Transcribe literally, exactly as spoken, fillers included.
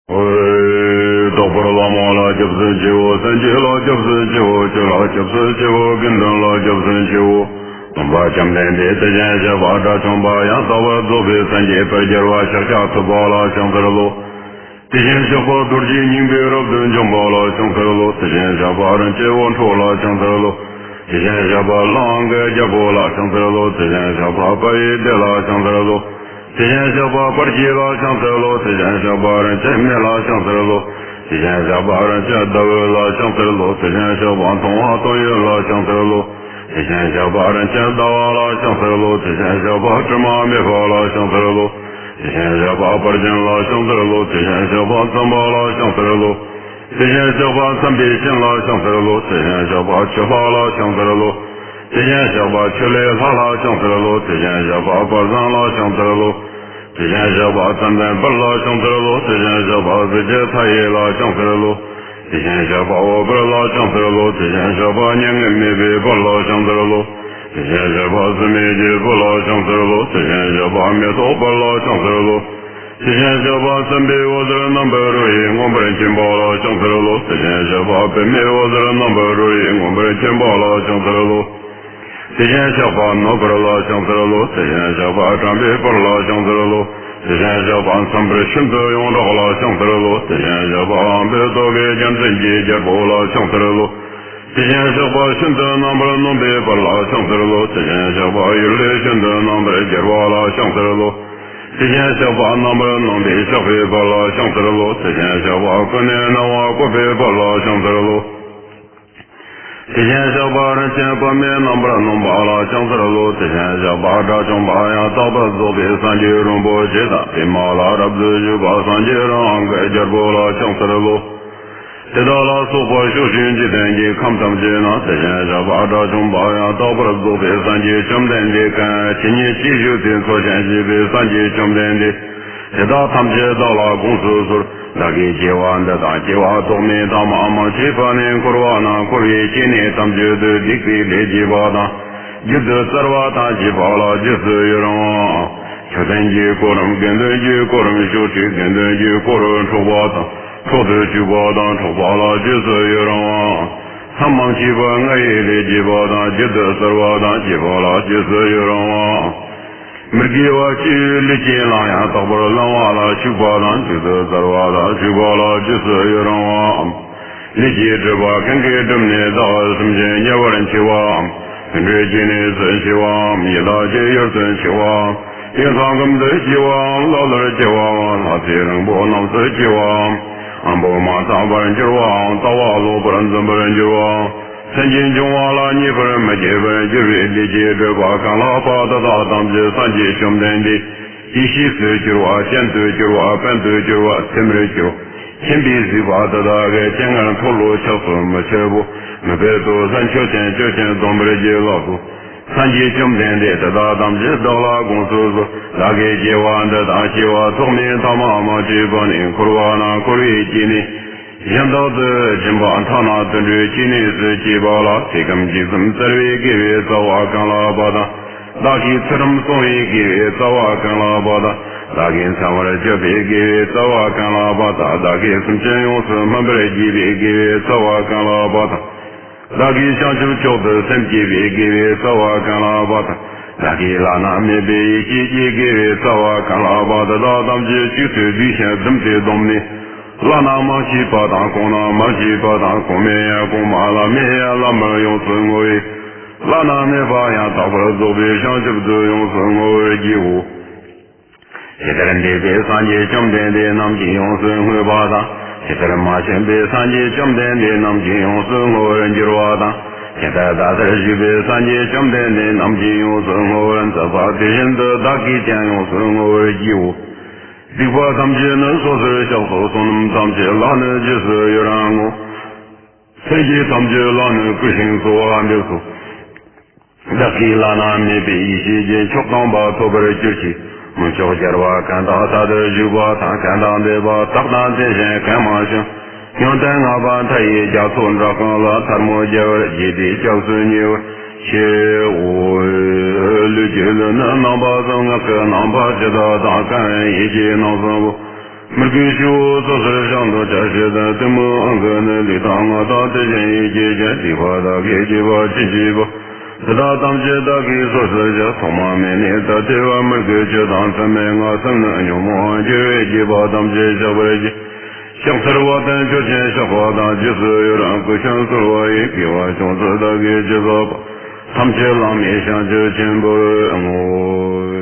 རྟོགས་པར་བླ་མ་ལ་སྐྱབས་སུ་མཆིའོ། སངས་རྒྱས་ལ་སྐྱབས་སུ་མཆིའོ། ཆོས་ལ་སྐྱབས་སུ་མཆིའོ། དགེ་འདུན་ལ་སྐྱབས་སུ་མཆིའོ། སྟོན་པ་བཅོམ་ལྡན་འདས་དེ་བཞིན་གཤེགས་པ་དགྲ་བཅོམ་པ་ཡང་དག་པར་རྫོགས་པའི་སངས་རྒྱས་དཔལ་རྒྱལ་བ་ཤཱཀྱ་ཐུབ་པ་ལ་ཕྱག་འཚལ་ལོ། དེ་བཞིན་གཤེགས་པ་རྡོ་རྗེ་སྙིང་པོས་རབ་ཏུ་འཇོམས་པ་ལ་ཕྱག་འཚལ་ལོ། དེ་བཞིན་གཤེགས་པ་རིན་ཆེན་དབང་ཕྲུག་ལ་ཕྱག་འཚལ་ལོ། དེ་བཞིན་གཤེགས་པ་ལྷ་ཨང་གི་རྒྱལ་པོ་ལ་ཕྱག་འཚལ་ལོ། དེ་བཞིན་གཤེགས་པ་དཔལ་བེའུ་ལྡན་ལ་ཕྱག་འཚལ་ལོ། དེ་བཞིན་གཤེགས་པ་དཔལ་སྐྱེས་ལ་ཕྱག་འཚལ་ལོ། དེ་བཞིན་གཤེགས་པ་རིན་ཆེན་མེ་ལ་ཕྱག་འཚལ་ལོ། དེ་བཞིན་གཤེགས་པ་རིན་ཆེན་ཟླ་འོད་ལ་ཕྱག་འཚལ་ལོ། དེ་བཞིན་གཤེགས་པ་མཐོང་བ་དོན་ཡོད་ལ་ཕྱག་འཚལ་ལོ། དེ་བཞིན་གཤེགས་པ་རིན་ཆེན་ཟླ་བ་ལ་ཕྱག་འཚལ་ལོ། དེ་བཞིན་གཤེགས་པ་དྲི་མ་མེད་པ་ལ་ཕྱག་འཚལ་ལོ། དེ་བཞིན་གཤེགས་པ་དཔལ་ཅན་ལ་ཕྱག་འཚལ་ལོ། དེ་བཞིན་གཤེགས་པ་འཛིན་པ་ལ་ཕྱག་འཚལ་ལོ། དེ་བཞིན་གཤེགས་པ་འཛིན་པའི་སྤྱན་ལ་ཕྱག་འཚལ་ལོ། དེ་བཞིན་གཤེགས་པ་ཆོས་ལྷ་ལ་ཕྱག་འཚལ་ལོ། དེ་བཞིན་གཤེགས་པ་ཆེ་ལེ་ལྷ་ལ་ཕྱག་འཚལ་ལོ། དེ་བཞིན་གཤེགས་པ་དཔལ་བཟང་ལ་ཕྱག་འཚལ་ལོ། དེ་བཞིན་གཤེགས་པ་ཙན་དན་དཔལ་ལ་ཕྱག་འཚལ་ལོ། དེ་བཞིན་གཤེགས་པ་གཟི་བརྗིད་མཐའ་ཡས་ལ་ཕྱག་འཚལ་ལོ། དེ་བཞིན་གཤེགས་པ་འོད་འཕྲོ་ལ་ཕྱག་འཚལ་ལོ། དེ་བཞིན་གཤེགས་པ་མྱ་ངན་མེད་པའི་དཔལ་ལ་ཕྱག་འཚལ་ལོ། དེ་བཞིན་གཤེགས་པ་བཟི་མའི་རྒྱལ་པོ་ལ་ཕྱག་འཚལ་ལོ། དེ་བཞིན་གཤེགས་པ་མེ་ཏོག་དཔལ་ལ་ཕྱག་འཚལ་ལོ། དེ་བཞིན་གཤེགས་པ་སྲིན་པོའི་འོད་ཟེར་རྣམ་པར་རོལ་བའི་མངོན་པར་མཁྱེན་པ་ལ་ཕྱག་འཚལ་ལོ། དེ་བཞིན་གཤེགས་པ་པདྨའི་འོད་ཟེར་རྣམ་པར་རོལ་བའི་མངོན་པར་མཁྱེན་པ་ལ་ཕྱག་འཚལ་ལོ། དེ་བཞིན་གཤེགས་པ་ནོར་བུ་ལ་ཕྱག་འཚལ་ལོ། དེ་བཞིན་གཤེགས་པ་དྲན་པའི་དཔལ་ལ་ཕྱག་འཚལ་ལོ། དེ་བཞིན་གཤེགས་པ་འཚམས་པར་ཤིན་ཏུ་ཡོངས་གྲགས་ལ་ཕྱག་འཚལ་ལོ། དེ་བཞིན་གཤེགས་པ་དབང་པོའི་སྟོབས་ཀྱིས་རྒྱལ་མཚན་གྱི་རྒྱལ་པོ་ལ་ཕྱག་འཚལ་ལོ། དེ་བཞིན་གཤེགས་པ་ཤིན་ཏུ་རྣམ་པར་གནོན་པའི་དཔལ་ལ་ཕྱག་འཚལ་ལོ། དེ་བཞིན་གཤེགས་པ་ཡུལ་ལས་ཤིན་ཏུ་རྣམ་པར་རྒྱལ་བ་ལ་ཕྱག་འཚལ་ལོ། དེ་བཞིན་གཤེགས་པ་རྣམ་པར་གནོན་པའི་གཤེགས་པའི་དཔལ་ལ་ཕྱག་འཚལ་ལོ། དེ་བཞིན་གཤེགས་པ་ཀུན་ནས་སྣང་བ་བཀོད་པའི་དཔལ་ལ་ཕྱག་འཚལ་ལོ། དེ་བཞིན་གཤེགས་པ་རིན་ཆེན་པདྨས་རྣམ་པར་གནོན་པ་ལ་ཕྱག་འཚལ་ལོ། དེ་བཞིན་གཤེགས་པ་དགྲ་བཅོམ་པ་ཡང་དག་པར་རྫོགས་པའི་སངས་རྒྱས་རིན་པོ་ཆེ་དང་། པདྨ་ལ་རབ་ཏུ་བཞུགས་པ་སངས་རྒྱས་རང་དབང་གི་རྒྱལ་པོ་ལ་ཕྱག་འཚལ་ལོ། དེ་དག་ལ་སོགས་པ་ཕྱོགས་བཅུའི་འཇིག་རྟེན་གྱི་ཁམས་ཐམས་ཅད་ན། དེ་བཞིན་གཤེགས་པ་དགྲ་བཅོམ་པ་ཡང་དག་པར་རྫོགས་པའི་སངས་རྒྱས་བཅོམ་ལྡན་འདས་གང་ཇི་སྙེད་ཅིག་བཞུགས་ཏེ་འཚོ་ཞིང་གཞེས་པའི་སངས་རྒྱས་བཅོམ་ལྡན་འདས། དེ་དག་ཐམས་ཅད་བདག་ལ་དགོངས་སུ་གསོལ། བདག་གིས་སྐྱེ་བ་འདི་དང་སྐྱེ་བ་ཐོག་མའི་མཐའ་མ་མ་མཆིས་པ་ནས་འཁོར་བ་ན་འཁོར་བའི་སྐྱེ་གནས་ཐམས་ཅད་དུ་སྡིག་པའི་ལས་བགྱིས་པ་དང་། རྒྱུན་དུ་སྩལ་བ་དང་བགྱིས་པ་ལ་རྗེས་སུ་ཡི་རང་བ། མཆོད་རྟེན་གྱི་གོ་རིམ། དགེ་འདུན་གྱི་གོ་རིམ། ཕྱོགས་བཅུའི་དགེ་འདུན་གྱི་སྐོར་འཕྲོག་པ་དང་། འཕྲོག་ཏུ་བཅུག་པ་དང་འཕྲོག་པ་ལ་རྗེས་སུ་ཡི་རང་བ། མཚམས་མ་མཆིས་པ་ལྔ་ཡི་ལས་བགྱིས་པ་དང་། རྒྱུན་དུ་སྩལ་བ་དང་བགྱིས་པ་ལ་རྗེས་སུ་ཡི་རང་བ། མི་དགེ་བ་བཅུའི་ལས་ཀྱི་ལམ་ཡང་དག་པར་བླང་བ་ལ་ཞུགས་པ་དང་། རྒྱུན་དུ་སྩལ་བ་དང་ཞུགས་པ་ལ་རྗེས་སུ་ཡི་རང་བའམ། ལས་ཀྱི་སྒྲིབ་པ་གང་གིས་བསྒྲིབས་ནས་བདག་སེམས་ཅན་དམྱལ་བར་མཆི་བའམ། དུད་འགྲོའི་སྐྱེ་གནས་སུ་མཆི་བའམ། ཡི་དྭགས་ཀྱི་ཡུལ་དུ་མཆི་བའམ། ཡུལ་ཁམས་གསུམ་དུ་སྐྱེ་བའམ། ལ་ལར་སྐྱེ་བའམ། ལྷ་ཚེ་རིང་པོ་རྣམས་སུ་སྐྱེ་བའམ། འབུ་མ་ཚང་བར་འགྱུར་བའམ། ལྟ་བ་ལོག་པར་འཛིན་པར་འགྱུར་བའམ། སེམས་ཅན་འབྱུང་བ་ལ་མཉེས་པར་མི་བྱེད་པར་འགྱུར་བའི་ལས་ཀྱི་སྒྲིབ་པ་གང་ལགས་པ་དེ་དག་ཐམས་ཅད་སངས་རྒྱས་བཅོམ་ལྡན་འདས་ཡེ་ཤེས་སུ་གྱུར་པ། སྤྱན་དུ་གྱུར་པ། དཔལ་དུ་གྱུར་པ། ཚེམས་རིག་གྱུར་པ། མཁྱེན་པས་གཟིགས་པ་དེ་དག་གི་སྤྱན་སྔར་མཐོལ་ལོ་འཆགས་སུ་མི་ཆུད་པོ། མི་ཕོད་དུ་ས་མཆོད་ཅིང་བརྗོད་ཅིང་འདོན་པར་བགྱི་ལགས་སོ། སངས་རྒྱས་བཅོམ་ལྡན་འདས་དེ་དག་ཐམས་ཅད་བདག་ལ་དགོངས་སུ་གསོལ། བདག་གིས་སྐྱེ་བ་འདི་དང་སྐྱེ་བ་ཐོག་མའི་མཐའ་མ་མ་མཆིས་པ་ནས་འཁོར་བ་ན་འཁོར་བའི་སྐྱེ་གནས་གཞན་དག་ཏུ་སྦྱིན་པ་ཐ་ན་དུད་འགྲོའི་སྐྱེ་གནས་སུ་སྐྱེས་པ་ལ་ཚེ་ཁམས་ཇི་ཙམ་བསྩལ་བའི་དགེ་བའི་རྩ་བ་གང་ལགས་པ་དང་། བདག་གིས་ཚུལ་ཁྲིམས་བསྲུང་བའི་དགེ་བའི་རྩ་བ་གང་ལགས་པ་དང་། བདག་གིས་མཚན་བར་སྤྱོད་པའི་དགེ་བའི་རྩ་བ་གང་ལགས་པ་དང་། བདག་གིས་སེམས་ཅན་ཡོངས་སུ་སྨིན་པར་བགྱིས་པའི་དགེ་བའི་རྩ་བ་གང་ལགས་པ་དང་། བདག་གིས་བྱང་ཆུབ་མཆོག་ཏུ་སེམས་བསྐྱེད་པའི་དགེ་བའི་རྩ་བ་གང་ལགས་པ་དང་། བདག་གིས་བླ་ན་མེད་པའི་ཡེ་ཤེས་ཀྱི་དགེ་བའི་རྩ་བ་གང་ལགས་པ་དེ་དག་ཐམས་ཅད་གཅིག་ཏུ་བསྡུས་ཤིང་བཟུམ་སྟེ་བསྡོམས་ནས། བླ་ན་མ་མཆིས་པ་དང་། གོང་ན་མ་མཆིས་པ་དང་། གོང་མའི་ཡང་གོང་མ། བླ་མའི་ཡང་བླ་མར་ཡོངས་སུ་བསྔོ་བས། བླ་ན་མེད་པ་ཡང་དག་པར་རྫོགས་པའི་བྱང་ཆུབ་ཏུ་ཡོངས་སུ་བསྔོ་བར་བགྱིའོ། ཇི་ལྟར་འདས་པའི་སངས་རྒྱས་བཅོམ་ལྡན་འདས་རྣམས་ཀྱིས་ཡོངས་སུ་བསྔོས་པ་དང་། ཇི་ལྟར་མ་བྱོན་པའི་སངས་རྒྱས་བཅོམ་ལྡན་འདས་རྣམས་ཀྱིས་ཡོངས་སུ་བསྔོ་བར་འགྱུར་བ་དང་། ཇི་ལྟར་ད་ལྟར་བཞུགས་པའི་སངས་རྒྱས་བཅོམ་ལྡན་འདས་རྣམས་ཀྱིས་ཡོངས་སུ་བསྔོ་བར་མཛད་པ་དེ་བཞིན་དུ་བདག་གིས་ཀྱང་ཡོངས་སུ་བསྔོ་བར་བགྱིའོ། སྡིག་པ་ཐམས་ཅད་ནི་སོ་སོར་བཤགས་སོ། བསོད་ནམས་ཐམས་ཅད་ལ་ནི་རྗེས་སུ་ཡི་རང་ངོ་། ལྷན་སྐྱེས་ཐམས་ཅད་ལ་ནི་བསྐུལ་ཞིང་གསོལ་བ་འདེབས་སོ། བདག་གིས་བླ་ན་མེད་པའི་ཡེ་ཤེས་ཀྱི་མཆོག་དམ་པ་ཐོབ་པར་གྱུར་ཅིག། མི་མཆོག་རྒྱལ་བ་གང་དག་དག་ཏུ་བཞུགས་པ་དང་། གང་དག་འདས་པ་དག་དང་དེ་བཞིན་གང་མ་བྱོན། ཡོན་ཏན་ལྔ་པ་མཐའ་ཡས་རྒྱ་མཚོ་འདྲ་ཀུན་ལ། ཐལ་མོ་སྦྱར་བར་བགྱིས་ཏེ་སྐྱབས་སུ་ཉེ་བར་མཆིའོ། ལུས་ཀྱི་ལུས་ནི་རྣམ་པ་གསུམ། ངག་གི་རྣམ་པ་ཇི་ལྟ་དང་། གང་ཡིན་ཡིད་ཀྱི་རྣམ་གསུམ་པོ། མི་དགེ་བཅུ་པོ་སོ་སོར་བཤགས་འདོད་ཆ་ཤས་དང་གཏི་མུག་ཨང་ཀི་ནི་ལུས་དང་ངག་དང་དེ་བཞིན་ཡིད་ཀྱི་རྒྱན། སྡིག་པ་བདག་གིས་བགྱིས་པ་ཅི་མཆིས་པ། དེ་དག་ཐམས་ཅད་བདག་གིས་སོ་སོར་བཤགས། ཐོག་མ་མེད་ནས་ད་ལྟའི་བར། མི་དགེ་བཅུ་དང་མཚམས་མེད་ལྔ་གསུམ་ནི། ཉོན་མོངས་དགེ་བའི་རྒྱུད་པ་ཐམས་ཅད་བཤགས་པར་བགྱི། ཕྱག་འཚལ་བ་དང་མཆོད་ཅིང་བཤགས་པ་དང་། རྗེས་སུ་ཡི་རང་ཀུ་ཤ་འཚོལ་བ་ཡི། དགེ་བ་ཅུང་ཟད་བདག་གིས་ཅི་བསགས་པ། ཐམས་ཅད་བླ་མེད་བྱང་ཆུབ་ཆེན་པོར་བསྔོ།